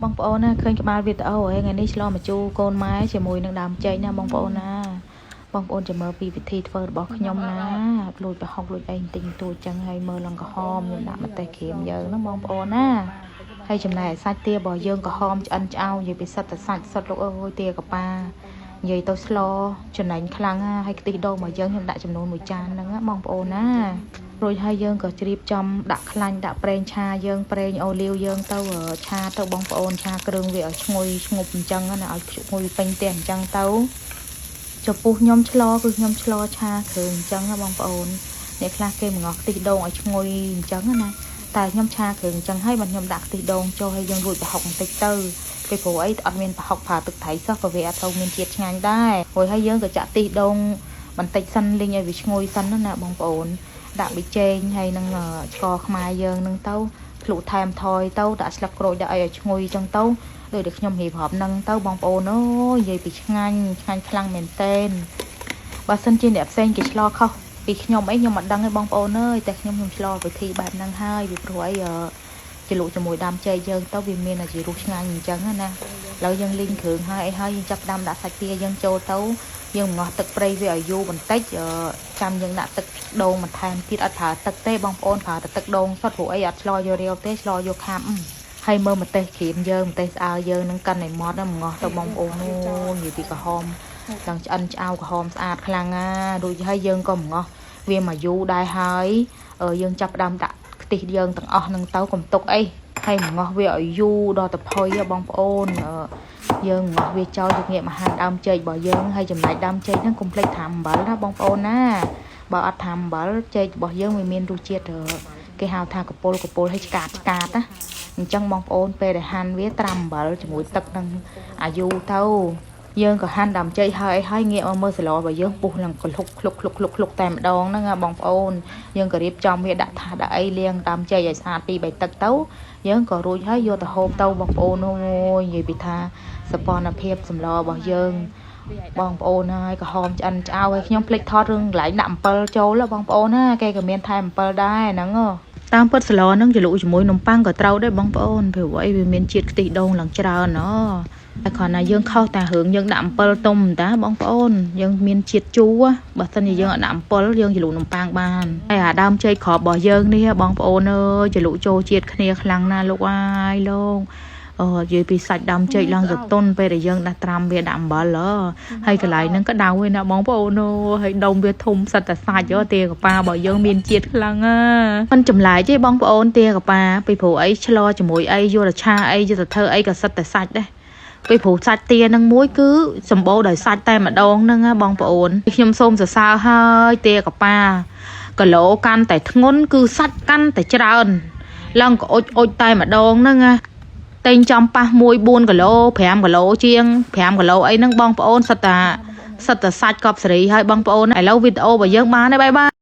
បងប្អូនណាឃើញក្បាលវីដេអូហើយថ្ងៃនេះឆ្លងមកជូកូនម៉ែជាមួយនឹងដើមចេកណាបងប្អូនណាបងប្អូនចាំមើលពីវិធីធ្វើរបស់ខ្ញុំណាលួចប្រហុកលួចអីបន្តិចបន្តួចចឹងហើយមើលឡើងក្រហមខ្ញុំដាក់ម្ទេសក្រៀមយើងណាបងប្អូនណាហើយចំណែកសាច់ទារបស់យើងក្រហមឆ្អិនឆ្អៅនិយាយពីសិតតែសាច់សុទ្ធលោកអើយទាកប៉ានិយាយទៅស្លចំណេញខ្លាំងណាហើយខ្ទិះដូងរបស់យើងខ្ញុំដាក់ចំនួនមួយចានហ្នឹងណាបងប្អូនណារួចហើយយើងក៏ជ្រាបចំដាក់ខ្លាញ់ដាក់ប្រេងឆាយើងប្រេងអូលីវយើងទៅឆាទៅបងប្អូនឆាគ្រឿងវាឲ្យឈ្ងុយឈ្ងប់អញ្ចឹងណាឲ្យឈ្ងុយពេញផ្ទះអញ្ចឹងទៅចំពោះខ្ញុំឆ្លគឺខ្ញុំឆ្លឆាគ្រឿងអញ្ចឹងណាបងប្អូនអ្នកខ្លះគេមងោះខ្ទិះដូងឲ្យឈ្ងុយអញ្ចឹងណាតែខ្ញុំឆាគ្រឿងអញ្ចឹងហើយបើខ្ញុំដាក់ខ្ទិះដូងចូលហើយយើងលួចប្រហុកបន្តិចទៅពីព្រោះអីអត់មានប្រហុកប្រើទឹកត្រីសោះក៏វាអត់ទៅមានជាតិឆ្ងាញ់ដែររួចហើយយើងក៏ចាក់ខ្ទិះដូងបន្តិចសិនលីងឲ្យវាឈ្ងុយសិនណាបងប្អូនដាក់ប៊ីចេងហើយនឹងឆ្ករខ្មែរយើងនឹងទៅភ្លុថែមថយទៅដាក់ស្លឹកក្រូចដាក់អីឲ្យឈ្ងុយអញ្ចឹងទៅដូចតែខ្ញុំរៀបរាប់នឹងទៅបងប្អូនអើយនិយាយពីឆ្ងាញ់ឆ្ងាញ់ខ្លាំងមែនតែនបើសិនជាអ្នកផ្សេងគេឆ្លខុសពីខ្ញុំអីខ្ញុំអត់ដឹងទេបងប្អូនអើយតែខ្ញុំខ្ញុំឆ្លវិធីបែបហ្នឹងហើយពីព្រោះអីជ្រលក់ជាមួយដើមចេកយើងទៅវាមានតែជារសឆ្ងាញ់អញ្ចឹងណាឥឡូវយើងលីងគ្រឿងហើយអីហើយយើងចាប់ផ្ដើមដាក់សាច់ទាយើងចូលទៅយើងបង្អស់ទឹកព្រៃវាឲ្យយូរបន្តិចចាំយើងដាក់ទឹកដូងបន្ថែមទៀតអត់ប្រើទឹកទេបងប្អូនប្រើតែទឹកដូងសុទ្ធព្រោះអីអត់ឆ្លយករាវទេឆ្លយកខាំហើយមើលម្ទេសក្រៀមយើងម្ទេសស្អើយើងនឹងកាន់ឲ្យម៉ត់ហ្នឹងបង្អស់ទៅបងប្អូនអូនិយាយពីក្រហមឡើងឆ្អិនឆ្អៅក្រហមស្អាតខ្លាំងណារួចហើយយើងក៏បង្អស់វាមកយូរដែរហើយយើងចាប់ផ្ដើមដាក់ខ្ទិះយើងទាំងអស់នឹងទៅកុំទុកអីហើយបង្អស់វាឲ្យយូរដល់ទៅផុយបងប្អូនយើងបង្អស់វាចោលយើងងាកមកហាន់ដើមចេករបស់យើងហើយចំណែកដើមចេកហ្នឹងកុំភ្លេចត្រាំអំបិលណាបងប្អូនណាបើអត់ត្រាំអំបិលចេករបស់យើងវាមានរសជាតិគេហៅថាកពុលកពុលហើយឆ្កាតឆ្កាតណាអញ្ចឹងបងប្អូនពេលដែលហាន់វាត្រាំអំបិលជាមួយទឹកនឹងអាយូរទៅយើងក៏ហាន់ដើមចេកហើយហើយងាកមកមើលសម្លរបស់យើងពុះឡើងក្លុកក្លុកក្លុកក្លុកក្លុកតែម្ដងហ្នឹងណាបងប្អូនយើងក៏រៀបចំវាដាក់ថាសដាក់អីលាងដើមចេកឲ្យស្អាតពីរបីទឹកទៅយើងក៏រួចហើយយកទៅហូបទៅបងប្អូនអូយនិយាយពីថាសពណភាពសម្លរបស់យើងបងប្អូនហើយក្រហមឆ្អិនឆ្អៅហើយខ្ញុំភ្លេចថតរឿងកន្លែងដាក់អំពិលចូលបងប្អូនណាគេក៏មានថែមអំពិលដែរហ្នឹងតាមពិតសម្លហ្នឹងជ្រលក់ជាមួយនំប៉័ងក៏ត្រូវដែរបងប្អូនព្រោះអីវាមានជាតិខ្ទិះដូងឡើងច្រើនណតែគ្រាន់តែយើងខុសតែរឿងយើងដាក់អំពិលទុំតាបងប្អូនយើងមានជាតិជូរបើសិនជាយើងអត់ដាក់អំពិលយើងជ្រលក់នំប៉័ងបានហើយអាដើមចេកក្របរបស់យើងនេះបងប្អូនអើយជ្រលក់ចូលជាតិគ្នាខ្លាំងណាស់លោកអាយលោកអឺនិយាយពីសាច់ដើមចេកឡើងសតុនពេលដែលយើងដាក់ត្រាំវាដាក់អំបិលហើយកន្លែងហ្នឹងក៏ដៅឯណាបងប្អូនអូហើយដុំវាធំសិតតែសាច់ទាកប៉ារបស់យើងមានជាតិខ្លាំងណាមិនចម្លែកទេបងប្អូនទាកប៉ាពីព្រោះអីឆ្លជាមួយអីយកទៅឆាអីយកទៅធ្វើអីក៏សិតតែសាច់ដែរពីព្រោះសាច់ទានឹងមួយគឺសម្បូរដោយសាច់តែម្ដងហ្នឹងណាបងប្អូនខ្ញុំសូមសរសើរហើយទាកប៉ាគីឡូកាន់តែធ្ងន់គឺសាច់កាន់តែច្រើនឡើងក៏អុចអុចតែម្ដងហ្នឹងណាតែងចំប៉ះមួយ4គីឡូ5គីឡូជាង5គីឡូអីហ្នឹងបងប្អូនសិតតាសិតតាសាច់កប់សេរីហើយបងប្អូនឥឡូវវីដេអូរបស់យើងបានហើយ bye bye.